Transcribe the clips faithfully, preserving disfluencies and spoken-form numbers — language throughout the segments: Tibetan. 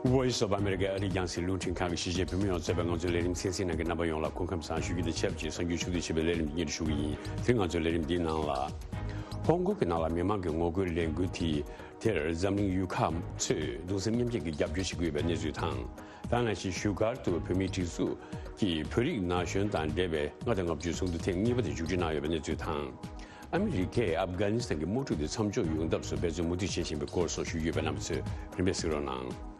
Voice of America ཨ་རིའི་རྒྱང་སྲིང་རླུང་འཕྲིན་ཁང་གི་གཞིས་བྱེས་བོད་མི་ཡོངས་གཙོས་པའི་ང་ཚོའི་ལས་རིམ་གསན་གཟིགས་གནང་མཁན་རྣམ་པ་ཡོངས་ལ་སྐུ་ཁམས་བཟང་ཞུ་རྒྱུ་དང་ཆབས་ཅིག་གསར་འགྱུར་ཕྱོགས་བསྡུས་བྱས་པའི་ལས་རིམ་འདི་སྙན་སྒྲོན་ཞུ་གི་ཡིན། དེ་རིང་ང་ཚོའི་ལས་རིམ་འདིའི་ནང་ལ། ཧོང་ཀོང་གི་ནང་ལ་མི་མང་གི་ངོ་རྒོལ་ལས་འགུལ་དེ། དེར་འཛམ་གླིང་ཡུལ་ཁག་ཚོས་གདུང་སེམས་མཉམ་སྐྱེད་ཀྱི་རྒྱབ་སྐྱོར་བྱེད་ཀྱི་ཡོད་པའི་གནས་ཚུལ་དང་། ད་ནང་བཞིན་བཞུགས་སྒར་དུ་བོད་མིའི་སྒྲིག་འཛུགས་ཀྱི་བོད་རིགས་ན་གཞོན་དང་འབྲེལ་བའི་ལྔ་དང་ལྔ་བཅུའི་ཚོགས་འདུ་ཐེངས་གཉིས་པ་དེ་མཇུག་སྒྲིལ་གནང་ཡོད་པའི་གནས་ཚུལ་དང་། ཨ་མི་རི་ཀས་ཨབ་གྷ་ནི་སི་ཐན་གྱི་དམག་འཁྲུག་དེ་མཚམས་འཇོག་ཡོང་ཐབས་སུ་འབད་བརྩོན་མུ་མཐུད་བྱེད་བཞིན་པའི་སྐོར་སོགས་ཞུས་ཡོད་པ་རྣམས་ཚོས་རིམ་པས་གཟིགས་རོགས་གནང་།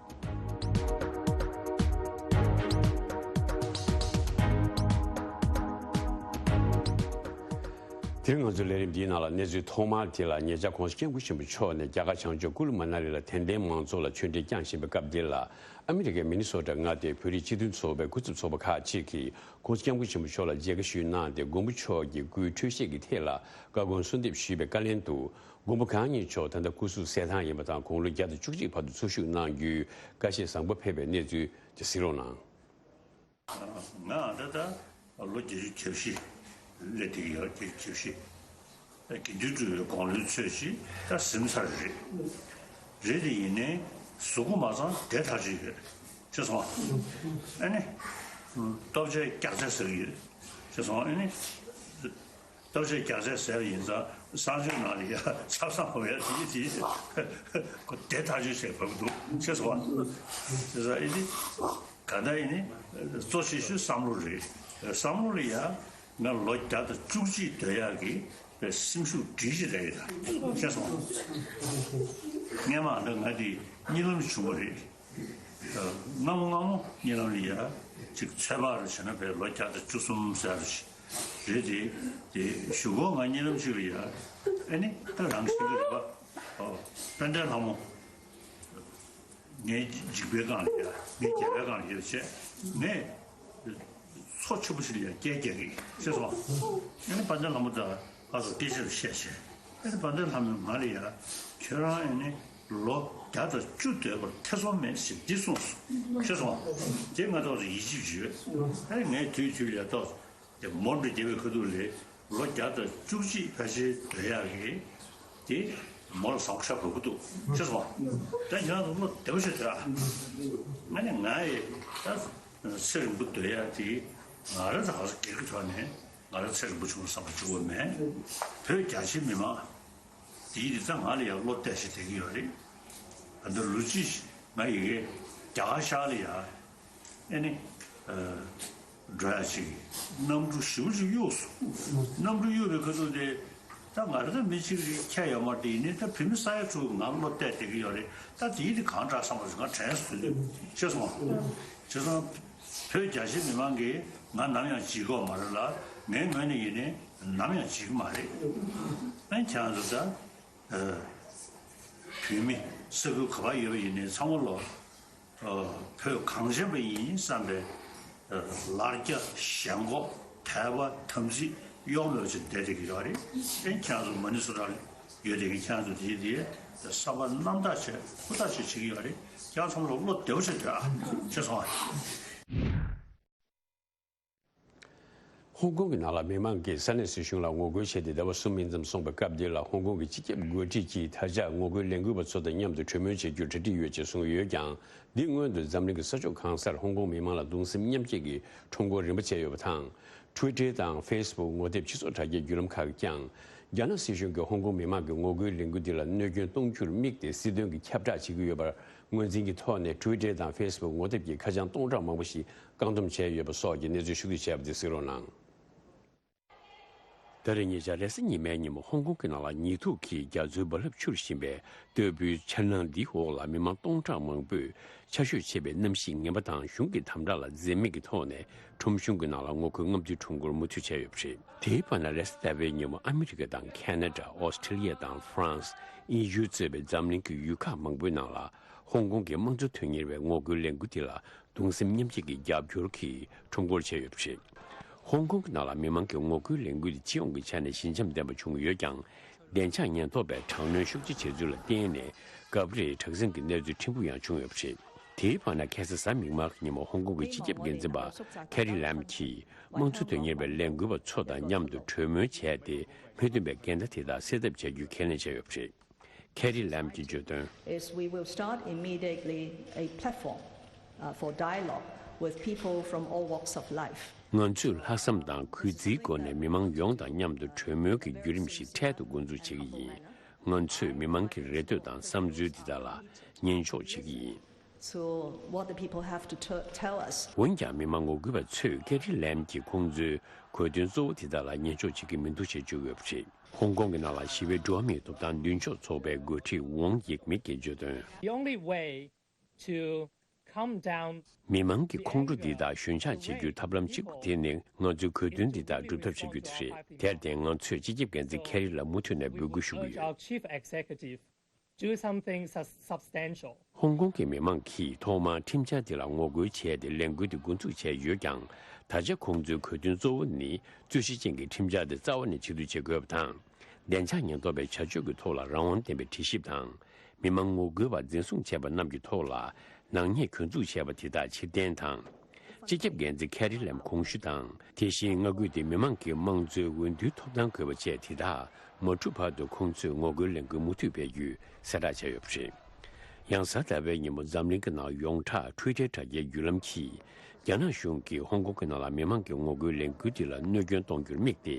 དེ་རིང་ང་ཚོའི་ལས་རིམ་འདིའི་ནང་ལ་གནས་ཚུལ་ཐོག་མར་དེ་ལ། ཉེ་ཆར་༧གོང་ས་༧སྐྱབས་མགོན་ཆེན་པོ་མཆོག་ནས་རྒྱ་གར་བྱང་ཕྱོགས་ཀུ་ལུ་མ་ན་ལི་ལ་དད་ལྡན་མང་ཚོགས་ལ་ཆོས་འབྲེལ་བསྐྱངས་བཞིན་པའི་སྐབས་འདི་ལ། ཨ་མི་རི་ཀའི་མི་ནི་སོ་ཊ་མངའ་སྡེའི་བོད་རིགས་སྤྱི་མཐུན་ཚོགས་པའི་སྐུ་ཚབ་ཚོགས་པ་ཁག་ཅིག་གིས་༧གོང་ས་༧སྐྱབས་མགོན་ཆེན་པོ་མཆོག་ལ་མཇལ་ཁ་ཞུས་གནང་སྟེ། མགོན་པོ་མཆོག་གི་སྐུའི་འཕྲོད་བཞེས་ཀྱི་ཐད་ལ་བཀའ་དགོངས་གསོལ་འདེབས་ཞུས་པའི་བཀའ་ལན་དུ། མགོན་པོ་གང་ཉིད་མཆོག་ད་ལྟ་སྐུ་གཟུགས་གསལ་ཐང་ཡིན་པ་དང་། དགུང་ལོ་བརྒྱ་དང་བཅུ་གཅིག་བར་དུ་འཚོ་བཞུགས་གནང་རྒྱུའི་བཀའ་བཞེས་བཟང་པོ་ཕེབས་པའི་གནས་ཚུལ་དེ་གཟིགས་རོགས་གནང་། ང་ད་ལྟ་ལོ་བརྒྱད་ཅུ་གྱ་བཞི་སླེབས་བསྡད་ཀྱི་ཡོད། བརྒྱད་ཅུ་གྱ་བཞི། དགེ་འདུན་གྲྭའི་དགུང་ལོའི་ཚོད་ཅིག་ད་ཟིན་ཚར་རེད། རེད་དེ་ཡིན་ནའི་གཟུགས་པོ་མ་ཚང་བདེ་ཐག་ཆོད་ཡོད། ཤེས་སོང་ཨ། ཨ་ནི། ལྟོ་ཆས་རྒྱགས་ཚད་ཟ་གི་ཡོད། ཤེས་སོང་ཨ་ནི། ལྟོ་ཆས་རྒྱགས་ཚད་ཟ་བ་ཡིན་ཙང་གསང་སྤྱོད་ནང་ལ་ཡ་ཚབ་གསང་བ་ཡ་དེ་དེ་ཁོ་བདེ་ཐག་ཆོད་བྱས་བབས་འདུག་ཤེས་སོང་ཨ། ཤེས་སོང་ཨ་ནི། ག་ད་ཡིན་ནི། གཙོ་ཆེ་ཤོས་བསམ་བློ་རེད། བསམ་བློ་ལ་ཡ། ང་ལོ་བརྒྱ་དང་བཅུ་གཅིག་སྡོད་ཡག་གི་སེམས་ཤུགས་སྒྲིལ་གྱི་རེད་ཡ། ཤེས་སོང་། སྔས་མ་ད་ང་དེ་གཉིད་ལམ་བྱུང་བ་རེད། སྔ་མོ་སྔ་མོ་གཉིད་ལམ་ལ་ཡ། ཅིག་ཚོད་དཔག་རུ་བྱས་ན་བས་ལོ་བརྒྱ་དང་བཅུ་གསུམ་ཟེར་རུ་ཞིག་རེད་དེ། དེ་གཞུག་གུ་ང་གཉིད་ལམ་ཅིག་ལ་ཡ། ཨ་ནི་ད་རང་བཞིན་གྱི་རེད་པ། ཨོ། དཔལ་ལྡན་ལྷ་མོ། ངའི་འཇིགས་པའི་སྒང་ལ་ཡ། ངའི་རྒྱལ་བའི་སྒང་ལ་ཡ་བྱས། ངས་མཚོ་ཆེན་པོ་ཞིག་ལ་ཡ་སྐད་རྒྱག་གི་ཤེས་སོང་། ཨ་ནི་དཔལ་ལྡན་ལྷ་མོ་དང་ཨ་ཚོ་སྐད་ཆ་རུ་བཤད་བྱས། ཨ་ནི་དཔལ་ལྡན་ལྷ་མོས་ང་ལ་ཡ། ཁྱོད་རང་ཨ་ནི་ལོ་བརྒྱ་དང་བཅུ་སྡོད་པར་ཐེ་ཚོམ་མེད་ཟེར་འདི་གསུངས་སོང་། ཤེས་སོང་། དེ་ང་ཏོག་ཙམ་ཡིད་ཆེས་བྱོས། ཨ་ནི་ངས་དུས་དུས་ལ་ཡ་ཏོག་ཙམ། དེ་མོ་འདྲ་རྒྱལ་བའི་ཁ་ཐུག་ལས་ལོ་བརྒྱ་དང་བཅུ་གཅིག་ཕལ་ཆེར་སྡོད་ཡག་གི་དེ་མོ་ལ་བཟང་པོ་ཤ་བབས་ཀྱི་འདུག་ཤེས་སོང་། ད་ཁྱེད་རང་ཚོ་བློ་བདེ་པོ་བྱས་སྡོད་ཨ། ང་ནི་ང་ཡི་ད་ཚེ་རིང་པོ་སྡོད་ཡག་དེ་ང་རང་ཚོ་ག་ཚོད་སྒེར་གྱི་ཐོག་ནས་ང་རང་ཚེ་རིང་པོ་བྱུང་བསམ་པ་བཅུག་གི་མེད། བོད་རྒྱ་ཆེའི་མི་མང་དེ་ཡིན་དུས་ད་ང་ལ་ཡང་བློ་གཏད་བྱས་བསྡད་ཀྱི་ཡོད་རེད། ད་ལྟ་ལོ་གཅིག་ང་ཡི་གེ་རྒྱ་གར་ཤར་ལ་ཡ། ཨེ་ནི། ཨ། འགྲོ་ཡ་ཅིག་གནམ་གྲུ་ཞེ་པོ་ཅིག་གཡུགས་སོང་། གནམ་གྲུ་གཡུགས་པའི་ཁ་ཐུག་དེ། ད་ང་རང་ད་མི་གཅིག་རེད། ཁྱད་ཡོད་མ་རེད། དེ་ཡིན་ནའི་ད་བོད་མི་ས་ཡ་དྲུག་ང་བློ་གཏད་བསྡད་ཀྱི་ཡོད་རེད། ད་དེ་ཡིན་དེ་གང་དྲག་བསམ་པ་ང་དྲན་སོང་། ཤེས་སོང་། བྱས་ཙང་། བོད་རྒྱ་ཆེ་མི་མང་གིས་ང་ནམ་ཡང་བརྗེད་ཀྱི་ཡོད་མ་རེད་ལ། ངའི་ངོས་ནས་ཡིན་ནའི་ནམ་ཡང་བརྗེད་ཀྱི་མ་རེད། ཨ་ནི་ཁྱེད་རང་ཚོ་ད། ཨ། བོད་མི་ས་ཁུལ་ག་པར་ཡོད་པ་ཡིན་ནའི་ཚང་མ་ལོ། ཨ། བོད་གངས་ཅན་པ་ཡིན་བསམ་པའི། ཨ། ལར་རྒྱ་ཞེན་ཁོག་དད་པ་དམ་ཚིག་གཡོ་མེད་པ་ཅིག་བསྡད་བསྡད་ཀྱི་ཡོད་རེད། ཨེ་ཁྱེད་རང་ཚོ་མ་ནི་སོ་ཊར་ཡོད་བསྡད་ཀྱི་ཁྱེད་རང་ཚོ་དེ་དེ་བསམ་པ་རྣམ་དག་བྱས་ཧུར་ཐག་བྱས་བྱེད་ཀྱི་ཡོད་རེད། ཁྱེད་རང་ཚང་མ་ལོ་བློ་བདེ་པོ་བྱས་སྡོད་ཨ། ཤེས་སོང་ཨ། ཧོང་ཀོང་གི་ནང་ལ་མི་མང་གིས་ས་གནས་སྲིད་གཞུང་ལ་ངོ་རྒོལ་བྱས་ཏེ་ཟླ་བ་གསུམ་མིན་ཙམ་སོང་པའི་སྐབས་འདི་ལ། ཧོང་ཀོང་གི་སྤྱི་ཁྱབ་འགོ་ཁྲིད་ཀྱིས་ད་ཆ་ངོ་རྒོལ་ལས་འགུལ་བ་ཚོ་དང་མཉམ་དུ་གྲོས་མོལ་བྱེད་རྒྱུར་གྲ་སྒྲིག་ཡོད་ཅེས་གསུངས་ཡོད་ཀྱང་། འདི་སྔོན་དུ་འཛམ་གླིང་གི་ས་ཕྱོགས་གང་སར་ཧོང་ཀོང་མི་མང་ལ་གདུང་སེམས་མཉམ་སྐྱེད་ཀྱི་ཁྲོམ་སྐོར་རིམ་པ་བྱས་ཡོད་པ་དང་། Twitter་དང་Facebook་ངོ་དེབ་སྤྱི་ཚོགས་དྲ་རྒྱའི་བརྒྱུད་ལམ་ཁག་གིས་ཀྱང་། རྒྱ་ནག་སྲིད་གཞུང་གིས་ཧོང་ཀོང་མི་མང་གི་ངོ་རྒོལ་ལས་འགུལ་འདི་ལ་གནོད་སྐྱོན་གཏོང་རྒྱུར་དམིགས་ཏེ་སྲིད་དོན་གྱི་ཁྱབ་བསྒྲགས་བྱེད་ཀྱི་ཡོད་པར་ངོས་འཛིན་གྱི་ཐོག་ནས་Twitter་དང་Facebook་ངོ་དེབ་ཀྱི་ཁ་བྱང་སྟོང་ཕྲག་མང་པོ་ཞིག་བཀག་སྡོམ་བྱས་ཡོད་པ་སོགས་ཀྱི་གནས་ཚུལ་ཕྱོགས་བསྡུས་བྱས་པ་དེ་གཟིགས་རོགས་གནང་། ད་རེས་ཉེ་ཆར་རེས་གཟའ་ཉི་མའི་ཉིན་མོ་ཧོང་ཀོང་གི་ནང་ལ་ཉེས་འཛུགས་ཀྱིས་རྒྱ་མཚོའི་རྦ་རླབས་འཕྱུར་བཞིན་པའི་སྟོད་འབུའི་འཆར་སྣང་འདིའི་འོག་ལ་མི་མང་སྟོང་ཕྲག་མང་པོས་ཆར་ཞོད་ཆེ་བའི་གནམ་གཤིས་ངན་པ་དང་གཞུང་གི་དམ་དྲག་ལ་འཛེམ་མེད་ཀྱི་ཐོག་ནས་ཁྲོམ་གཞུང་གི་ནང་ལ་ངོ་རྒོལ་རྔམ་སྟོན་ཁྲོམ་སྐོར་མུ་མཐུད་བྱས་ཡོད་པ་རེད། དེའི་བར་ན་རེས་གཟའ་ཟླ་བའི་ཉིན་མོ་ཨ་མི་རི་ཀ་དང་ཁེ་ན་ཌ། ཨོ་སི་ཁྲེ་ལི་ཡ་དང་ཧྥ་རན་སི། དབྱིན་ཡུལ་གཙོས་པའི་འཛམ་གླིང་གི་ཡུལ་ཁག་མང་པོའི་ནང་ལ་ཧོང་ཀོང་གི་དམངས་གཙོ་དོན་གཉེར་བའི་ངོ་རྒོལ་ལས་འགུལ་དེ་ལ་གདུང་སེམས་མཉམ་སྐྱེད་ཀྱི་རྒྱབ་སྐྱོར་གྱིས་ཁྲོམ་སྐོར་བྱས་ཡོད་པ་རེད། ཧོང་ཀོང་གི་ནང་ལ་མི་མང་གི་ངོ་རྒོལ་ལས་འགུལ་དེ་སྤྱི་ཡོངས་ཀྱི་ཆ་ནས་ཞི་འཇམ་ལྡན་པ་བྱུང་ཡོད་ཀྱང་། བདེ་འཇགས་ཉེན་རྟོག་པས་དྲག་གནོན་ཤུགས་ཆེ་བྱས་ཚུལ་ལ་བརྟེན་ནས། སྐབས་རེ་དྲག་ཟིང་གི་གནས་ཚུལ་ཕྲན་བུ་ཡང་བྱུང་ཡོད་པ་རེད། དེའི་བར་ན་ཁ་སང་གཟའ་མིག་དམར་གྱི་ཉིན་མོ་ཧོང་ཀོང་གི་སྤྱི་ཁྱབ་འགན་འཛིན་པ་ཁེ་རི་ལམ་གྱིས་དམངས་གཙོ་དོན་གཉེར་བའི་ལས་འགུལ་བ་ཚོ་དང་མཉམ་དུ་གྲོས་མོལ་བྱས་ཏེ། མི་མཐུན་པའི་འགལ་ཟླ་དེ་དག་སེལ་ཐབས་བྱ་རྒྱུའི་ཁས་ལེན་བྱས་ཡོད་པ་རེད། ཁེ་རི་ལེམ་གྱིས་བརྗོད་དོན། Is we will start immediately a platform, uh, for dialogue with people from all walks of life. ང་ཚོས་ལྷག་བསམ་དང་གུས་བརྩིའི་སྒོ་ནས་མི་མང་ཡོངས་དང་མཉམ་དུ་གྲོས་མོལ་གྱི་བརྒྱུད་རིམ་ཞིག་འཕྲལ་དུ་འགོ་འཛུགས་བྱེད་ཀྱི་ཡིན། ང་ཚོས་མི་མང་གི་རེ་འདོད་དང་བསམ་ཚུལ་འདི་དག་ལ་ཉན་འཇོག་བྱེད་ཀྱི་ཡིན། So what the people have to t- tell us. འོན་ཀྱང་མི་མང་ངོ་རྒོལ་བ་ཚོས་ཀེ་རི་ལེམ་གྱིས་ཁོང་ཚོའི་གོ་དོན་གཙོ་བོ་དེ་དག་ལ་ཉན་འཇོག་བྱེད་ཀྱི་མི་འདུག་ཅེས་བརྗོད་ཡོད་པ་རེད། ཧོང་ཀོང་གི་ནང་ལ་ཞི་བའི་འགྲོ་བ་མིའི་ཐོབ་ཐང་མདུན་ཕྱོགས་ཚོགས་པའི་འགོ་ཁྲིད་ཝོང་ཡིག་མིག་གིས་བརྗོད་དོན། The only way to come down མི་མང་གི་ཁོང་ཁྲོ་འདི་དག་ཞོད་འཇགས་བྱེད་རྒྱུའི་ཐབས་ལམ་གཅིག་པུ་དེ་ནི་ང་ཚོའི་གོ་དོན་འདི་དག་སྒྲུབ་ཐབས་བྱ་རྒྱུ་དེ་རེད། དེར་བརྟེན་ང་ཚོས་སྤྱི་ཁྱབ་འགན་འཛིན་ཁེ་རི་ལ་མུ་མཐུད་ནས་འབོད་སྐུལ་ཞུ་གི་ཡོད། Our chief executive do something sus- substantial. ཧོང་ཀོང་གི་མི་མང་གིས་ཐོག་མར་ཁྲིམས་འཆར་འདི་ལ་ངོ་རྒོལ་བྱས་ཏེ་ལས་འགུལ་འདི་འགོ་འཛུགས་བྱས་ཡོད་ཀྱང་། ད་ཆ་ཁོང་ཚོའི་གོ་དོན་གཙོ་བོ་ནི་རྩོད་གཞི་ཅན་གྱི་ཁྲིམས་འཆར་འདི་རྩ་བ་ནས་ཕྱིར་བསྡུ་བྱེད་དགོས་པ་དང་། བདེ་འཇགས་ཉེན་རྟོག་པའི་བྱ་སྤྱོད་ཀྱི་ཐོག་ལ་རང་དབང་ལྡན་པའི་དྲི་ཞིབ་དང་། མི་མང་ངོ་རྒོལ་བ་འཛིན་བཟུང་བྱས་པ་རྣམས་ཀྱི་ཐོག་ལ་ནག་ཉེས་གྱོད་འཛུགས་བྱས་པ་དེ་དག་ཕྱིར་འཐེན་དང་། སྤྱི་ཁྱབ་འགན་འཛིན་ཁེ་རི་ལེམ་གོང་ཞུ་དང་། དེ་བཞིན་མངའ་ཁུལ་དེའི་མི་མང་གི་དམངས་གཙོའི་འོས་བསྡུའི་ཐོབ་ཐང་དགོས་པ་བཅས་དེ་དག་མ་གྲུབ་བར་དུ་ཁོང་ཚོས་ངོ་རྒོལ་ལས་འགུལ་མུ་མཐུད་སྤེལ་རྒྱུའི་གསལ་བསྒྲགས་བྱས་ཡོད་པ་རེད། ཡང་གཟའ་ཟླ་བའི་ཉིན་མོ་འཛམ་གླིང་གི་ནང་ཡོངས་གྲགས་ཊུའི་ཊར་དྲ་རྒྱའི་བརྒྱུད་ལམ་གྱིས། རྒྱ་ནག་གཞུང་གིས་ཧོང་ཀོང་གི་ནང་ལ་མི་མང་གི་ངོ་རྒོལ་ལས་འགུལ་དེ་ལ་གནོད་སྐྱོན་གཏོང་རྒྱུར་དམིགས་ཏེ།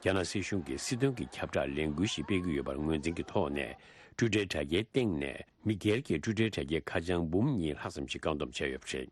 རྒྱ་ནག་སྲིད་གཞུང་གིས་སྲིད་དོན་གྱི་ཁྱབ་བསྒྲགས་ལས་འགུལ་ཞིག་སྤེལ་གྱི་ཡོད་པར་ངོས་འཛིན་གྱི་ཐོག་ནས། ཊུའི་ཊར་དྲ་རྒྱའི་སྟེང་ནས་མི་སྒེར་གྱི་ཊུའི་ཊར་དྲ་རྒྱའི་ཁ་བྱང་འབུམ་གཉིས་ལྷག་ཙམ་ཞིག་བཀག་སྡོམ་བྱས་ཡོད་པ་རེད།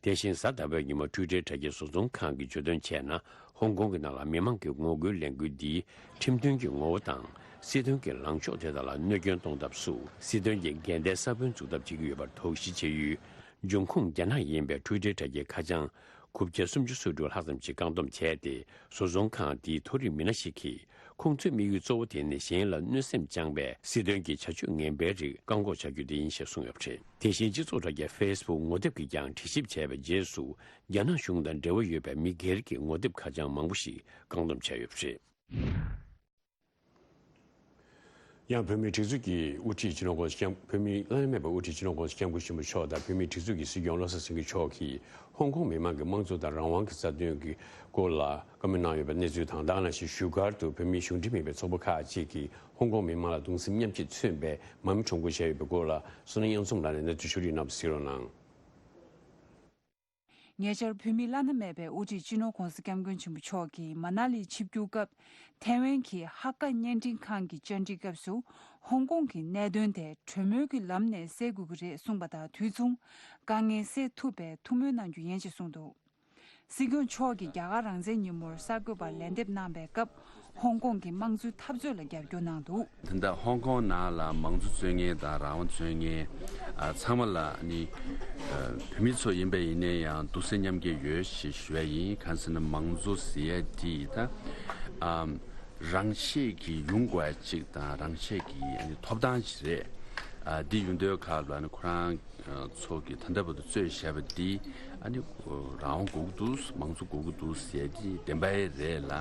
དེ་བཞིན་གཟའ་ཟླ་བའི་ཉིན་མོ་ཊུའི་ཊར་དྲ་རྒྱའི་བཟོ་ཚོང་ཁང་གིས་བརྗོད་དོན་བྱས་ན། ཧོང་ཀོང་གི་ནང་ལ་མི་མང་གི་ངོ་རྒོལ་ལས་འགུལ་འདིས་ཁྲིམས་མཐུན་གྱི་ངོ་བོ་དང་། སྲིད་དོན་གྱི་ལངས་ཕྱོགས་དེ་དག་ལ་གནོད་སྐྱོན་གཏོང་ཐབས་སུ། སྲིད་དོན་གྱི་འགལ་ཟླའི་ས་བོན་འཛུགས་ཐབས་བྱེད་ཀྱི་ཡོད་པར་དོགས་གཞི་བྱེད་ཡུལ། འབྱུང་ཁུངས་རྒྱ་ནག་ཡིན་པའི་ཊུའི་ཊར་དྲ་རྒྱའི་ཁ་བྱང་དགུ་བརྒྱ་སུམ་ཅུ་སོ་དྲུག་ལྷག་ཙམ་ཞིག་བཀག་སྡོམ་བྱས་ཏེ། བཟོ་ཚོང་ཁང་དེའི་མཐོ་རིམ་མི་སྣ་ཞིག་གིས། ཁོང་ཚོའི་དམིགས་ཡུལ་གཙོ་བོ་དེ་ནི་གཞན་ལ་གནོད་སེམས་བཅངས་པའི་སྲིད་དོན་གྱི་བྱ་སྤྱོད་ངན་པའི་རིགས་བཀག་འགོག་བྱ་རྒྱུ་དེ་ཡིན་ཞེས་གསུངས་ཡོད་པ་རེད། དེ་བཞིན་སྤྱི་ཚོགས་དྲ་རྒྱ་ཕེ་སི་བུག་ངོ་དེབ་ཀྱིས་ཀྱང་དྲི་ཞིབ་བྱས་པའི་རྗེས་སུ། རྒྱ་ནག་གཞུང་དང་འབྲེལ་བ་ཡོད་པའི་མི་སྒེར་གྱི་ངོ་དེབ་ཁ་བྱང་མང་པོ་ཞིག་བཀག་སྡོམ་བྱས་ཡོད་པ་རེད། ཡང་བོད་མིའི་སྒྲིག་འཛུགས་ཀྱི་དབུ་ཁྲིད་སྤྱི་ནོར་༸གོང་ས་༸སྐྱབས། བོད་མིའི་བླ་ན་མེད་པའི་དབུ་ཁྲིད་སྤྱི་ནོར་༸གོང་ས་༸སྐྱབས་མགོན་ཆེན་པོ་མཆོག་དང་བོད་མིའི་སྒྲིག་འཛུགས་ཀྱི་སྲིད་སྐྱོང་བློ་བཟང་སེང་གེ་མཆོག་གིས་ཧོང་ཀོང་མི་མང་གི་དམངས་གཙོ་དང་རང་དབང་གི་རྩ་དོན་གྱི་སྐོར་ལ་བཀའ་མོལ་གནང་ཡོད་པའི་གནས་ཚུལ་དང་། ད་ག་ནང་བཞིན་བཞུགས་སྒར་དུ་བོད་མིའི་གཞུང་འབྲེལ་མིན་པའི་ཚོགས་པ་ཁག་ཅིག་གིས་ཧོང་ཀོང་མི་མང་ལ་གདུང་སེམས་མཉམ་སྐྱེད་མཚོན་པའི་མར་མེ་ཁྲོམ་སྐོར་བྱས་ཡོད་པའི་སྐོར་ལ་བསོད་ནམས་དབྱངས་འཛོམས་ལགས་ནས་གནས་ཚུལ་ཕྱོགས་བསྒྲིགས་གནང་བ་གཟིགས་རོགས་གནང་། ཉེ་ཆར་བོད་མིའི་བླ་ན་མེད་པའི་དབུ་ཁྲིད་སྤྱི་ནོར་༸གོང་ས་༸སྐྱབས་མགོན་ཆེན་པོ་མཆོག་གིས་མ་ན་ལི་ཆིབས་བསྒྱུར་སྐབས། ཐའེ་ཝན་གྱི་ཧ་ཀ་བརྙན་འཕྲིན་ཁང་གི་བཅར་འདྲིའི་སྐབས་སུ། ཧོང་ཀོང་གི་གནད་དོན་དེ་གྲོས་མོལ་གྱི་ལམ་ནས་སེལ་དགོས་ཀྱི་རེད་གསུངས་པ་དང་དུས་མཚུངས། དཀའ་ངལ་སེལ་ཐུབ་པའི་ཐུགས་སྨོན་གནང་རྒྱུ་ཡིན་ཞེས་གསུངས་འདུག། སྲིད་སྐྱོང་མཆོག་གིས་རྒྱ་གར་རང་བཙན་ཉིན་མོར་གསར་འགོད་པར་ལན་འདེབས་གནང་བའི་སྐབས། ཧོང་ཀོང་གི་དམངས་གཙོའི་འཐབ་རྩོད་ལ་རྒྱབ་སྐྱོར་གནང་འདུག། ད་ལྟ་ཧོང་ཀོང་ནང་ལ་མང་གཙོ་རྩོད་མཁན་དང་རང་དབང་རྩོད་མཁན། ཨ། ཚང་མ་ལ་ནི། ཨ། བོད་མི་ཚོ་ཡིན་པ་ཡིན་ནའི་ཡང་གདུང་སེམས་མཉམ་སྐྱེད་ཡོད་ཞེས་ཞུ་ཡ་ཡིན། གང་ཟེར་ན་མང་གཙོ་ཟེར་ཡ་དེ་ད། ཨ། རང་ཆས་ཀྱི་ཡོང་དགོས་ཡ་གཅིག་དང་རང་ཆས་ཀྱི་ཨ་ནི་ཐོབ་ཐང་ཞིག་རེད། ཨ། འདི་ཡོང་དུས་སྐབས་ལ་ནི་ཁོ་རང་ཚོ་གི་ད་ལྟ་བར་དུ་རྩོད་བཞག་པ་འདི་ཨ་ནི་རང་དབང་དགོས་ཀྱི་འདུག། མང་གཙོ་དགོས་ཀྱི་འདུག་ཟེར་ཡ་འདི་བདེན་པ་རེད་ལ།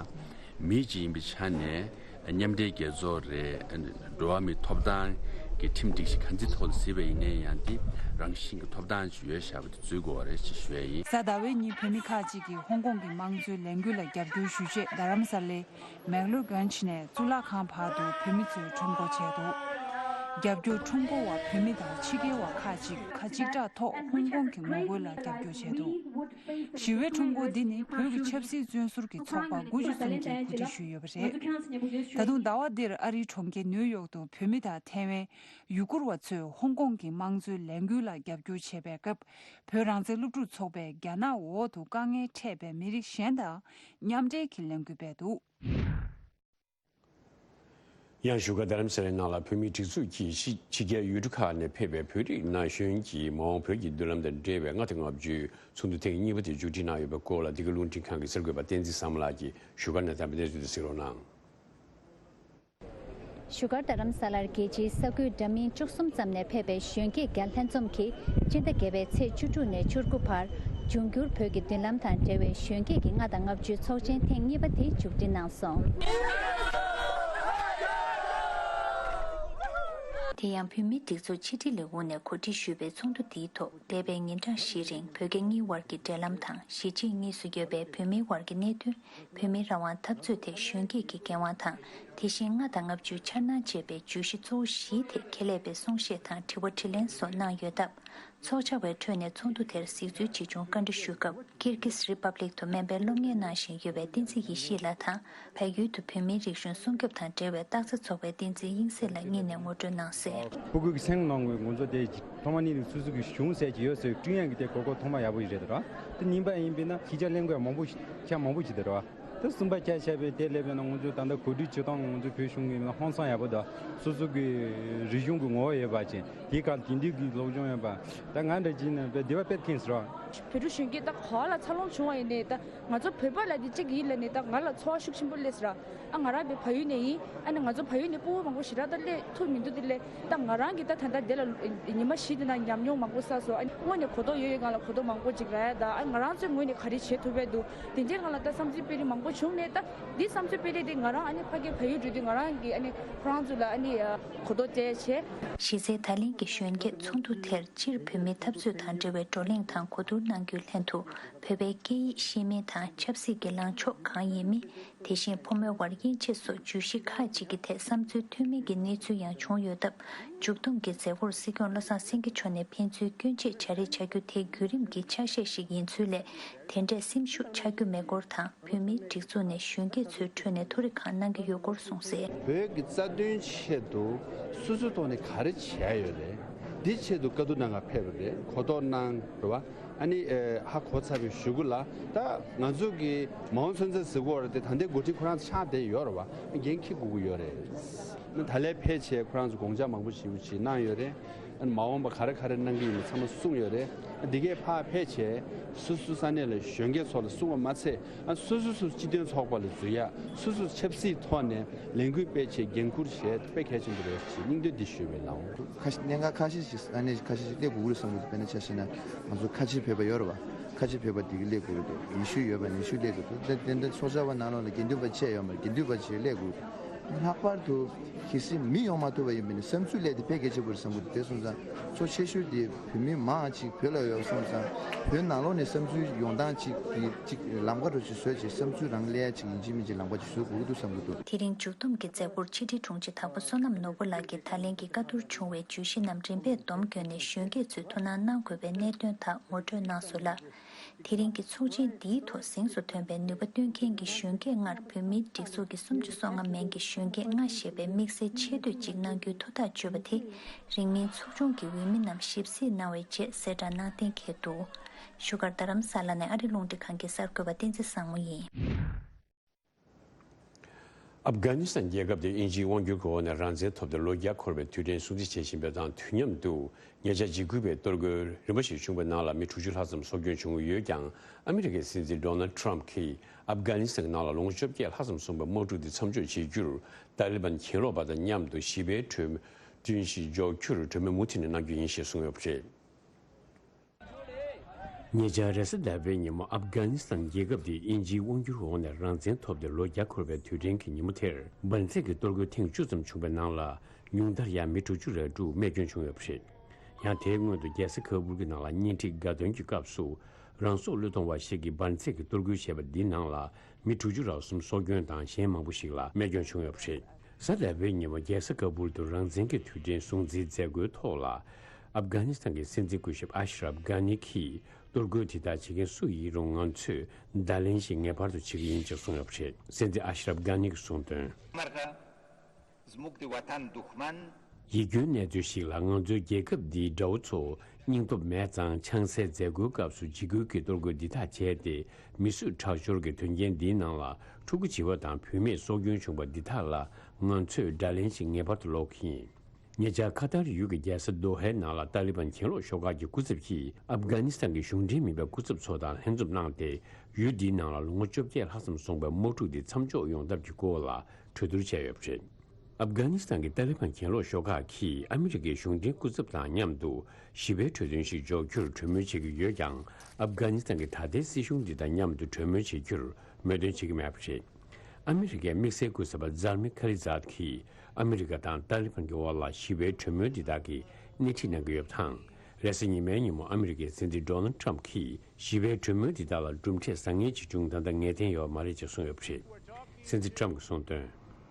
མི་གཅིག་ཡིན་པའི་ཆ་ནས་མཉམ་འབྲེལ་རྒྱལ་ཚོགས་རེད། འགྲོ་བ་མིའི་ཐོབ་ཐང་གི་ཁྲིམས་སྒྲིག་གཞི་ག་ཚོད་ཐོག་ལ་གཟིགས་པ་ཡིན་ན་ཡང་དེ་རང་བཞིན་གྱི་ཐོབ་ཐང་ཅིག་ཡོད་བཞག་པ་དེ་འཛུལ་དགོས་པ་རེད་ཅེས་ཞུ་ཡ་ཡིན། གཟའ་ཟླ་བའི་ཉིན་བོད་མི་ཁག་ཅིག་གིས་ཧོང་ཀོང་གི་དམངས་གཙོའི་ལས་འགུལ་ལ་རྒྱབ་སྐྱོར་ཞུ་ཆེད་རྡ་རམ་ས་ལའི་མེག་ལོར་གྷན་ཇི་ནས་གཙུག་ལག་ཁང་བར་དུ་བོད་མི་ཚོས་ཁྲོམ་སྐོར་བྱས་འདུག། རྒྱབ་སྐྱོར་ཁྲོམ་སྐོར་བ་བོད་མི་དང་ཕྱི་རྒྱལ་བ་ཁག་ཅིག་ཁ་གཅིག་གྲགས་ཐོག་ཧོང་ཀོང་གི་ངོ་རྒོལ་ལ་རྒྱབ་སྐྱོར་བྱས་འདུག། ཞི་བའི་ཁྲོམ་སྐོར་འདི་ནི་བོད་ཀྱི་ཆབ་སྲིད་བཙོན་ཟུར་གྱི་ཚོགས་པ་དགུ་བཅུ་ཙམ་གྱིས་གོ་སྒྲིག་ཞུས་ཡོད་པ་རེད། ད་དུང་ཟླ་བ་འདིར་ཨ་རིའི་གྲོང་ཁྱེར་ནིའུ་ཡོག་ཏུ་བོད་མི་དང་ཐའེ་ཝན་ཡུ་གུར་བ་ཚོས་ཧོང་ཀོང་གི་དམངས་གཙོའི་ལས་འགུལ་ལ་རྒྱབ་སྐྱོར་བྱེད་པའི་སྐབས། བོད་རང་བཙན་སློབ་ཕྲུག་ཚོགས་པས་རྒྱ་ནག་འོག་ཏུ་དཀའ་ངལ་འཕྲད་པའི་མི་རིགས་གཞན་དང་མཉམ་འབྲེལ་གྱི་ལས་འགུལ་སྤེལ་འདུག། ཡང་བཞུགས་སྒར་རྡ་རམ་ས་ལའི་ནང་ལ་བོད་མིའི་སྒྲིག་འཛུགས་ཀྱིས་ཕྱི་ཕྱི་རྒྱལ་ཡུལ་གྲུ་ཁག་ནས་ཕེབས་པའི་བོད་རིགས་ན་གཞོན་གྱིས་མ་འོངས་བོད་ཀྱི་མདུན་ལམ་དང་འབྲེལ་བའི་ལྔ་དང་ལྔ་བཅུའི་ཚོགས་འདུ་ཐེངས་གཉིས་པ་དེ་མཇུག་སྒྲིལ་གནང་ཡོད་པའི་སྐོར་ལ། འདི་ག་རླུང་འཕྲིན་ཁང་གི་གསར་འགོད་པ་བསྟན་འཛིན་བཟང་མོ་ལགས་ཀྱིས་བཞུགས་སྒར་ནས་བཏང་བའི་གནས་ཚུལ་དེ་གཟིགས་རོགས་གནང་། བཞུགས་སྒར་རྡ་རམ་ས་ལར་རྒྱལ་སྤྱིའི་གསར་འགོད་འདྲ་མིན་བཅུ་གསུམ་ཙམ་ནས་ཕེབས་པའི་གཞོན་སྐྱེས་བརྒྱ་ལྷན་འཛོམས་ཀྱིས་སྤྱི་ཟླ་བརྒྱད་པའི་ཚེས་བཅུ་དྲུག་ནས་བཅུ་དགུ་བར་འབྱུང་འགྱུར་བོད་ཀྱི་མདུན་ལམ་དང་འབྲེལ་བའི་གཞོན་སྐྱེས་ཀྱི་ལྔ་དང་ལྔ་བཅུའི་ཚོགས་ཆེན་ཐེངས་གཉིས་པ་དེ་མཇུག་སྒྲིལ་གནང་སོང་། དེ་ཡང་བོད་མིའི་སྒྲིག་འཛུགས་ཕྱི་དྲིལ་ལས་ཁུངས་ནས་གོ་སྒྲིག་ཞུས་པའི་ཚོགས་འདུ་འདིའི་ཐོག་འདས་པའི་ཉིན་གྲངས་བཞིའི་རིང་བོད་རྒྱ་གཉིས་དབར་གྱི་འབྲེལ་ལམ་དང་གཞིས་བྱེས་གཉིས་སུ་ཡོད་པའི་བོད་མིའི་དབར་གྱི་གནད་དོན། བོད་མིའི་རང་དབང་འཐབ་རྩོད་ཐད་གཞོན་སྐྱེས་ཀྱི་འགན་དབང་དང་། དེ་བཞིན་ལྔ་དང་ལྔ་བཅུའི་འཆར་སྣང་བཅས་པའི་བརྗོད་གཞི་གཙོ་བོ་བཞིའི་ཐད་ཁྱད་ལས་པའི་གསུང་བཤད་དང་དྲི་བ་དྲིས་ལན་སོགས་གནང་ཡོད་སྟབས། ཚོགས་བཅར་བའི་ཁྲོད་ནས་ཚོགས་འདུ་དེར་གཟིགས་ཚུལ་ཆེ་ཆུང་བཀའ་འདྲི་ཞུས་སྐབས། ཀིར་གིས་རི་པབ་ལིག་ཏུ་སྨན་པའི་སློབ་གཉེར་གནང་བཞིན་ཡོད་པའི་བསྟན་འཛིན་ཡེ་ཤེས་ལགས་དང་། བལ་ཡུལ་དུ་བོད་མིའི་རིག་གཞུང་སྲུང་སྐྱོབ་དང་འབྲེལ་བའི་རྟགས་རྩེ་ཚོགས་པའི་བསྟན་འཛིན་དབྱིངས་གསལ་ལགས་གཉིས་ནས་ངོ་སྤྲོད་གནང་གསལ། ཕྲུ་གུ་གི་སེམས་ནང་གི་ང་ཚོ་དེ་ཐོག་མ་ནས་སོ་སོ་གི་གཞུང་ཟེར་གྱི་ཡོད་ཟེར་བསྐྲུན་ཡག་གི་དེ་གོ་སྐབས་ཐོག་མ་ཡག་པོ་ཞིག་རེད་དོ། དེ་གཉིས་པ་ཡིན་པས་ན་ཤེས་བྱ་གླེང་དགོས་མང་པོ་ཞིག་ཆ་མང་པོ་ཞིག་འདུག་ར། དེ་གསུམ་པ་ཆ་བཞག་པའི་དེ་སླེབས་པས་ན་ང་ཚོ་ད་ལྟ་གོ་སྒྲིག་བྱེད་སྟངས་ང་ཚོ་བོད་གཞུང་གི་ཧང་སང་ཡག་པོ་དང་སོ་སོ་གི་རིག་གཞུང་གི་ངོ་བོ་ཡོད་པ་ཅན་དེའི་ཁར་དེང་དུས་ཀྱི་སློབ་སྦྱོང་ཡོད་པ་ད་ང་འདྲ་ཅིག་ནས་དཔེ་དེ་བ་དཔེ་མཁྱེན་ཟེར་བ། བོད་ཕྲུག་གཞོན་སྐྱེས་ད་ག་བ་ལ་འཚར་ལོངས་བྱུང་བ་ཡིན་ནའི་ད་ང་ཚོ་བོད་པ་ལ་དེ་གཅིག་ཡིན་ལ་ནི་ད་ང་ལ་ཚོར་བ་ཤུགས་ཆེན་པོ་སླེབས་ཟེར་ར། ཨ་ང་རང་བའི་བལ་ཡུལ་ནས་ཡིན། ཨ་ནི་ང་ཚོ་བལ་ཡུལ་ནས་སྤུ་གུ་མང་པོ་ཞེ་དྲག་ད་སླེབས་ཐུབ་མི་འདུག་དེ་ལས་ད་ང་རང་གིས་ད་ད་ལྟ་དེ་ལ་ཉི་མ་བཞི་དེ་ན་ཉམས་མྱོང་མང་པོ་བསགས་སོང་། ཨ་ནི་དངོས་ནས་གོ་རྟོགས་ཡོད་ཡོད་སྒང་ལ་གོ་རྟོགས་མང་པོ་ཅིག་རག་ཡ། ད་ཨ་ང་རང་ཚོའི་ངོས་ནས་ག་རེ་བྱེད་ཐུབ་པ་འདུག་དེ་འདྲའི་སྒང་ལ་ད་བསམ་ཚུལ་སྤེལ་རིགས་མང་པོ་བྱུང་ནས་ད་འདི་བསམ་ཚུལ་སྤེལ་རིགས་དེ་ང་རང་ཨ་ནི་ཕ་གིར་བལ་ཡུལ་འགྲོ་དུས་ང་རང་གིས་ཨ་ནི་ཁོ་རང་ཚོ་ལ་ཨ་ནི་གོ་རྟོགས་སྤྲད་བྱས། གཞི་རྩའི་ད་ལན་གྱི་གཞོན་སྐྱེས་ཚོགས་འདུ་དེར་སྤྱིར་བོད་མིའི་འཐབ་རྩོད་དང་འབྲེལ་བའི་བགྲོ་གླེང་དང་གོ་བསྡུར་གནང་རྒྱུའི་ལྷན་དུ་བོད་པའི་སྐད་ཡིག་ཤེས་མིན་དང་ཆབ་སྲིད་ཀྱི་ལངས་ཕྱོགས་གང་ཡིན་མིན། དེ་བཞིན་ཕོ་མོའི་དབར་དབྱེ་འབྱེད་སོགས་བརྗོད་གཞི་ཁག་ཅིག་གི་ཐད་བསམ་ཚུལ་མཐུན་མིན་གྱི་གནས་ཚུལ་ཡང་བྱུང་ཡོད་སྟབས། མཇུག་བསྡོམས་ཀྱི་མཛད་སྒོར་སྲིད་སྐྱོང་བློ་བཟང་སེང་གེ་མཆོག་ནས་ཕན་ཚུན་སྐྱོན་འབྱེད་བྱ་རེས་བྱ་རྒྱུ་དེ་བརྒྱུད་རིམ་གྱི་ཆ་ཤས་ཤིག་ཡིན་ཚུལ་ལས། དེ་འདྲའི་སེམས་ཤུགས་ཆག་རྒྱུ་མེད་སྐོར་དང་། བོད་མིའི་སྒྲིག་འཛུགས་ནས་གཞོན་སྐྱེས་ཚོའི་ཁྲོད་ནས་ཐོ་རེ་གང་གནང་གི་ཡོད་སྐོར་གསུངས་གསལ། བོད་ཀྱི་རྩ་དོན་ཆེད་དུ་སོ་སོའི་ཐོག་ནས་ག་རེ་བྱས་ཡོད་རེད། འདི་ཆེད་དུ་བཀའ་བསྡུར་གནང་ག་ཕེབས་པ་རེད། གོ་རྟོགས་གནང་རེད་བ། ཨ་ནི་ཨེ་ཧ་གོ་ཚར་བའི་གཞུག་གུ་ལ་ད་ང་ཚོ་གི་མའོ་ཚུན་ཚན་ཟེར་གོ་རེད་དེ་ད་ལྟའི་འགོ་ཁྲིད་ཁོ་རང་ཚོ་ཆགས་བསྡད་ཡོད་རེད་བ། འགན་འཁྱེར་དགོས་ཀྱི་ཡོད་རེད། ད་ལས་ཕལ་ཆེར་ཁོ་རང་ཚོ་དགོངས་འཇགས་མང་པོ་ཞིག་ཞིག་གནང་ཡོད་རེད། ཨ་ནི་མ་འོངས་པ་ག་རེ་ག་རེ་གནང་གི་ཡིན་པ་ཚང་མ་གསུངས་ཡོད་རེད། ཨ་འདི་གས་ཕར་ཕལ་ཆེར་སོ་སོ་ས་གནས་ལ་གཞོན་སྐྱེས་ཚོ་ལ་གསུངས་པ་མ་ཚད། ཨ་སོ་སོ་སོ་སྤྱི་མཐུན་ཚོགས་པ་ལ་འཛུལ་ཡ། སོ་སོ་ཆབ་སྲིད་ཐོག་ནས་ལས་འགུལ་སྤེལ་ཆེད་འགན་འཁུར་བྱེད་དཔེ་གལ་ཆེན་པོ་རེད་ཅེས་སྙིང་འདོད་འདི་ཞུས་པའི་ལམ། ཁ་ཤས་གནད་འགག་ཁ་ཤས་ཤིག་ས་གནས་ཁ་ཤས་ཤིག་སླེབས་དགོས་ཀྱི་རེད་བསམ་གྱི་འདུག་དཔེར་ན་ཆ་བཞག་ན་ང་ཚོ་ཁ་ཆེ་བོད་པ་ཡོད་རེད་བ། ཁ་ཆེ་བོད་པ་དེ་གི་སླེབས་དགོས་ཀྱི་འདུག་ཡེ་ཤུ་ཡོད་པ་ཡེ་ཤུ་སླེབས་དགོས་འདུག་དེ་དེ་འདྲ་ཚོགས་བཅར་བ་ནང་ལོགས་ལ་དགེ་འདུན་པ་བཅས་ཡོད་མ་རེད། དགེ་འདུན་པ་བཅས་སླེབས་དགོས་འདུག་ལྷག་པར་དུ་གལ་སྲིད་མི་ཡོང་མ་ཐུབ་པ་ཡིན་པ་ནི་བསམ་ཚུལ་སླེབས་དེ་དཔེ་གལ་ཆེན་པོ་རེད་བསམ་གྱི་འདུག་དེ་སོང་ཙང་གཙོ་ཆེ་ཤོས་དེ་བོད་མི་མང་ཅིག་བོད་ལ་ཡོད་སོང་ཙང་བོད་ནང་ལོགས་ནས་བསམ་ཚུལ་ཡོང་སྟངས་ཅིག་གི་ཅིག་ལམ་ཁ་འགྲོ་ཅིག་བཟོས་ཅིག་བསམ་ཚུལ་རང་སླེབས་ཡ་ཅིག་ཡིན་གཅིག་མིན་གཅིག་ལམ་ཁ་ཅིག་བཟོ་དགོས་ཀྱི་འདུག་བསམ་གྱི་འདུག་དེ་རིང་མཇུག་བསྡོམས་ཀྱི་མཛད་སྒོར་ཕྱི་དྲིལ་དྲུང་ཆེ་དྭགས་པོ་བསོད་ནམས་ནོར་བུ་ལགས་ཀྱིས་ད་ལན་གྱི་བཀའ་བསྡུར་བྱུང་བའི་བརྗོད་གཞི་རྣམས་རིམ་པས་སྡོམ་བརྒྱབ་ནས་གཞོན་སྐྱེས་ཚོས་ཐུགས་སྣང་གནང་དགོས་པའི་གནད་དོན་དག་ངོ་སྤྲོད་གནང་སོང་ལ། དེ་རིང་གི་ཚོགས་ཆེན་འདིའི་ཐོག་གཟེངས་སུ་ཐོན་པའི་ནུས་པ་བཏོན་མཁན་གྱི་གཞོན་སྐྱེས་ལྔར་བོད་མིའི་སྒྲིག་འཛུགས་ཀྱི་སུམ་ཅུ་སོ་ལྔ་མན་གྱི་གཞོན་སྐྱེས་ལྔ་ཞེས་པའི་དམིགས་བསལ་ཆེ་བསྟོད་ཅིག་གནང་རྒྱུའི་ཐུགས་ཐག་གཅོད་པ་དེ་རིང་མིན་ཚོགས་ཆུང་གི་འོས་མི་རྣམས་ཞིབ་གཟིགས་གནང་བའི་རྗེས་གསལ་བསྒྲགས་གནང་གཏན་འཁེལ་འདུག་བཞུགས་སྒར་རྡ་རམ་ས་ལ་ནས་ཨ་རི་རླུང་འཕྲིན་ཁང་གི་གསར་འགོད་པ་བསྟན་འཛིན་བཟང་མོ་ཡིན། ཨབ་གྷ་ནི་སི་ཐན་རྒྱལ་ཁབ་དེ་དབྱིན་ཇིའི་དབང་སྒྱུར་གྱི་འོག་ནས་རང་བཙན་ཐོབ་སྟེ་ལོ་བརྒྱ་འཁོར་བའི་དུས་དྲན་སྲུང་བརྩི་བྱེད་བཞིན་པ་དང་དུས་མཉམ་དུ། ཉེ་ཆར་འཇིགས་སྐུལ་བའི་གཏོར་རྒོལ་རིམ་པ་ཞིག་བྱུང་བའི་ནང་ལ་མི་དྲུག་ཅུ་ལྷག་ཙམ་སྲོག་སྐྱོན་བྱུང་ཡོད་ཀྱང་། ཨ་མི་རི་ཀའི་སྲིད་འཛིན་ཌོ་ནལ་ཌི་ཊརམ་ཕ་གྱིས་ཨབ་གྷ་ནི་སི་ཐན་གྱི་ནང་ལ་ལོ་ངོ་བཅོ་བརྒྱད་ལྷག་ཙམ་སོང་བའི་དམག་འཁྲུག་འདི་མཚམས་འཇོག་བྱེད་རྒྱུར། ཏཱ་ལི་བན་གྱེན་ལོག་པ་དང་མཉམ་དུ་ཞི་བའི་གྲོས་མཐུན་ཞིག་འཇོག་རྒྱུར་གྲོས་མོལ་མུ་མཐུད་ནས་གནང་རྒྱུ་ཡིན་ཞེས་གསུངས་ཡོད་པ་རེད། ཉེ་ཆར་རེས་གཟའ་ཟླ་བའི་ཉིན་མོ་ཨབ་གྷ་ནི་སི་ཐན་རྒྱལ་ཁབ་དེ་དབྱིན་ཇིའི་དབང་སྒྱུར་འོག་ནས་རང་བཙན་ཐོབ་སྟེ་ལོ་བརྒྱ་འཁོར་བའི་དུས་དྲན་གྱི་ཉིན་མོ་དེར། འབར་འཛེག་གི་གཏོར་རྒོལ་ཐེངས་བཅུ་ཙམ་བྱུང་བའི་ནང་ལ། ཉུང་མཐར་ཡང་མི་དྲུག་ཅུ་རེ་དྲུག་རྨས་སྐྱོན་བྱུང་ཡོད་པ་རེད། ཡང་དེའི་སྔོན་དུ་རྒྱལ་ས་ཁ་སྦུལ་གྱི་ནང་ལ་གཉེན་སྒྲིག་དགའ་སྟོན་གྱི་སྐབས་སུ། རང་སྲོག་བློས་གཏོང་བ་ཞིག་གིས་འབར་འཛེག་གི་གཏོར་རྒོལ་བྱས་པ་འདིའི་ནང་ལ། མི་དྲུག་ཅུ་རེ་གསུམ་སྲོག་སྐྱོན་དང་གཞན་མང་པོ་ཞིག་ལ་རྨས་སྐྱོན་བྱུང་ཡོད་པ་རེད། གཟའ་ཟླ་བའི་ཉིན་མོ་རྒྱལ་ས་ཁ་སྦུལ་དུ་རང་བཙན་གྱི་དུས་དྲན་སྲུང་བརྩིའི་མཛད་སྒོའི་ཐོག་ལ། ཨབ་གྷ་ནི་སི་ཐན་གྱི་སྲིད་འཛིན་སྐུ་ཞབས་ཨ་ཤ་རབ་གྷ་ནི་གྱིས། གཏོར་རྒོལ་དེ་དག་བྱེད་མཁན་སུ་ཡིན་རུང་ང་ཚོས་བརྡ་ལན་ཞིག་ངེས་པར་དུ་བྱེད་ཀྱི་ཡིན་ཅེས་གསུངས་ཡོད་པ་རེད། སྲིད་འཛིན་ཨ་ཤ་རབ་གྷ་ནི་གིས་གསུངས་དོན། زموږ د وطن دښمن. ཡིད་སྐྱོའི་གནས་ཚུལ་ཞིག་ལ། ང་ཚོའི་རྒྱལ་ཁབ་འདིའི་དགྲ་བོ་ཚོ་སྙིང་སྟོབས་མེད་ཙང་། ཆང་སའི་མཛད་སྒོའི་སྐབས་སུ་འཇིགས་སྐུལ་གྱི་གཏོར་རྒོལ་འདི་དག་བྱས་ཏེ། མི་གསོད་ཁྲག་སྦྱོར་གྱི་དོན་རྐྱེན་འདིའི་ནང་ལ་ཕྲུ་གུ་བྱིས་པ་དང་བུད་མེད་སྲོག་སྐྱོན་བྱུང་བ་འདི་དག་ལ། ང་ཚོས་དགྲ་ལན་ཞིག་ངེས་པར་དུ་སློག་གི་ཡིན། ཉེ་ཆར་ཁ་ཐར་ཡུལ་གྱི་རྒྱལ་ས་དོ་ཧའི་ནང་ལ་ཏཱ་ལི་བན་གྱེན་ལོག་ཤོག་ཁག་གི་སྐུ་ཚབ་ཀྱིས་ཨབ་གྷ་ནི་སི་ཐན་གྱི་གཞུང་འབྲེལ་མིན་པའི་སྐུ་ཚབ་ཚོ་དང་ལྷན་འཛོམས་གནང་སྟེ། ཡུལ་འདིའི་ནང་ལ་ལོ་ངོ་བཅོ་བརྒྱད་ལྷག་ཙམ་སོང་བའི་དམག་འཁྲུག་འདི་མཚམས་འཇོག་ཡོང་ཐབས་ཀྱི་སྐོར་ལ་གྲོས་བསྡུར་བྱས་ཡོད་པ་རེད། ཨབ་གྷ་ནི་སི་ཐན་གྱི་ཏཱ་ལི་བན་གྱེན་ལོག་ཤོག་ཁག་གིས་ཨ་མི་རི་ཀའི་གཞུང་འབྲེལ་སྐུ་ཚབ་དང་མཉམ་དུ་ཞི་བའི་གྲོས་མཐུན་ཞིག་འཇོག་རྒྱུར་གྲོས་མོལ་བྱེད་ཀྱི་ཡོད་ཀྱང་། ཨབ་གྷ་ནི་སི་ཐན་གྱི་ད་ལྟའི་སྲིད་གཞུང་འདི་དང་མཉམ་དུ་གྲོས་མོལ་བྱེད་རྒྱུར་མོས་མཐུན་བྱེད་ཀྱི་མེད་པ་རེད། ཨ་མི་རི་ཀའི་དམིགས་བསལ་སྐུ་ཚབ་པ་ཛར་མི་ཁ་ལི་ཛཱད་ཀྱིས་ཨ་མི་རི་ཀ་དང་ཏཱ་ལི་བན་གྱི་དབར་ལ་ཞི་བའི་གྲོས་མོལ་འདི་དག་གི་སྣེ་ཁྲིད་གནང་གི་ཡོད་པ་དང་། རེས་གཟའ་ཉི་མའི་ཉིན་མོ་ཨ་མི་རི་ཀའི་སྲིད་འཛིན་ཌོ་ནལ་ཊམ་གྱིས་ཞི་བའི་གྲོས་མོལ་འདི་དག་ལ་གྲུབ་འབྲས་བཟང་ངན་ཅིག་བྱུང་ད་ལྟ་ངེས་གཏན་ཡོད་མ་རེད་ཅེས་གསུངས་ཡོད་པ་རེད། སྲིད་འཛིན་ཊམ་གྱིས་གསུངས་དོན།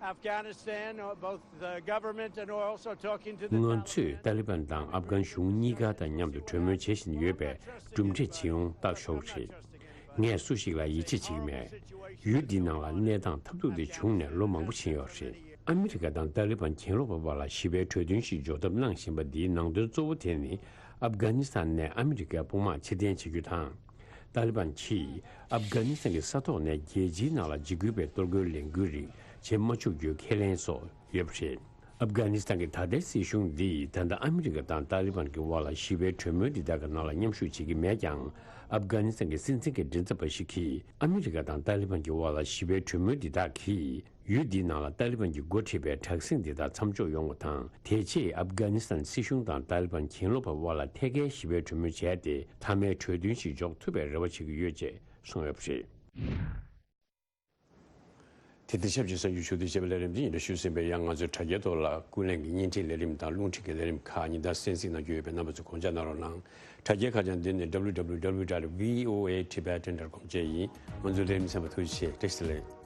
Afghanistan, uh, both the government and we're also talking to the ང་ཚོས་ཏཱ་ལི་བན་དང་ཨབ་གྷན་གཞུང་གཉིས་ཀ་དང་མཉམ་དུ་གྲོས་མོལ་བྱེད་བཞིན་ཡོད་པས་གྲུབ་འབྲས་ཇི་ཡོང་བརྟག་ཞོག་རེད། ངས་སུ་ཞིག་ལ་ཡིད་ཆེས་བྱེད་ཀྱི་མེད། ཡུལ་འདིའི་ནང་ལ་གནས་སྟངས་ཐབས་སྡུག་དེ་བྱུང་ནས་ལོ་མང་པོ་ཕྱིན་ཡོད་རེད། ཨ་མི་རི་ཀ་དང་ཏཱ་ལི་བན་གྱེན་ལོག་པ་བར་ལ་ཞི་བའི་གྲོས་མཐུན་ཞིག་འཇོག་ཐབས་གནང་བཞིན་པ་འདིའི་ནང་དོན་གཙོ་བོ་དེ་ནི་ཨབ་གྷ་ནི་སི་ཐན་ནས་ཨ་མི་རི་ཀའི་དཔུང་དམག་ཕྱིར་འཐེན་བྱེད་རྒྱུ་དང་། ཏཱ་ལི་བན་གྱིས་ཨབ་གྷ་ནི་སི་ཐན་གྱི་ས་ཐོག་ནས་རྒྱལ་སྤྱིའི་ནང་ལ་འཇིགས་སྐུལ་བའི་གཏོར་རྒོལ་ལས་འགུལ་རིགས་བྱེད་མ་བཅུག་རྒྱུའི་ཁས་ལེན་སོགས་ཡོད་པ་རེད། ཨབ་གྷ་ནི་སི་ཐན་གྱི་ད་ལྟའི་སྲིད་གཞུང་འདིས་ད་ལྟ་ཨ་མི་རི་ཀ་དང་ཏཱ་ལི་བན་གྱི་དབར་ལ་ཞི་བའི་གྲོས་མོལ་འདི་དག་གི་ནང་ལ་མཉམ་ཞུགས་བྱེད་ཀྱི་མེད་ཀྱང་། ཨབ་གྷ་ནི་སི་ཐན་གྱི་སྲིད་འཛིན་གྱི་མགྲིན་ཚབ་པ་ཞིག་གིས་ཨ་མི་རི་ཀ་དང་ཏཱ་ལི་བན་གྱི་དབར་ལ་ཞི་བའི་གྲོས་མོལ་འདི་དག་གིས་ཡུལ་འདིའི་ནང་ལ་ཏཱ་ལི་བན་གྱིས་འགོ་ཁྲིད་པའི་དྲག་ཟིང་འདི་དག་མཚམས་འཇོག་ཡོང་བ་དང་། དེ་རྗེས་ཨབ་གྷ་ནི་སི་ཐན་སྲིད་གཞུང་དང་ཏཱ་ལི་བན་གྱེན་ལོག་པ་དབར་ལ་ཐད་ཀའི་ཞི་བའི་གྲོས་མོལ་བྱས་ཏེ་མཐའ་མའི་གྲོས་མཐུན་ཞིག་འཇོག་ཐུབ་པའི་རེ་བ་བྱེད་ཀྱི་ཡོད་ཅེས་གསུངས་ཡོད་པ་རེད། དེ་དང་ཆབས་ཅིག་གསར་འགྱུར་ཕྱོགས་བསྡུས་བྱས་པའི་ལས་རིམ་འདི་ཡིན་ལ་ཞུས་ཟིན་པས། ཡང་ང་ཚོའི་དྲ་རྒྱའི་ཐོག་ལ་ཀུན་གླེང་གི་བརྙན་འཕྲིན་ལས་རིམ་དང་རླུང་འཕྲིན་གྱི་ལས་རིམ་ཁག་ཉིན་ལྟར་གསན་གཟིགས་གནང་རྒྱུ་ཡོད་པས་རྣམ་པ་ཚོས་དགོངས་འཇགས་གནང་རོགས་གནང་། དྲ་རྒྱའི་ཁ་བྱང་འདི་ནི་www dot voatibetan dot com བཅས་ཡིན། ང་ཚོའི་ལས་རིམ་གསན་པར་ཐུགས་རྗེ་ཆེ། བཀྲ་ཤིས་བདེ་ལེགས།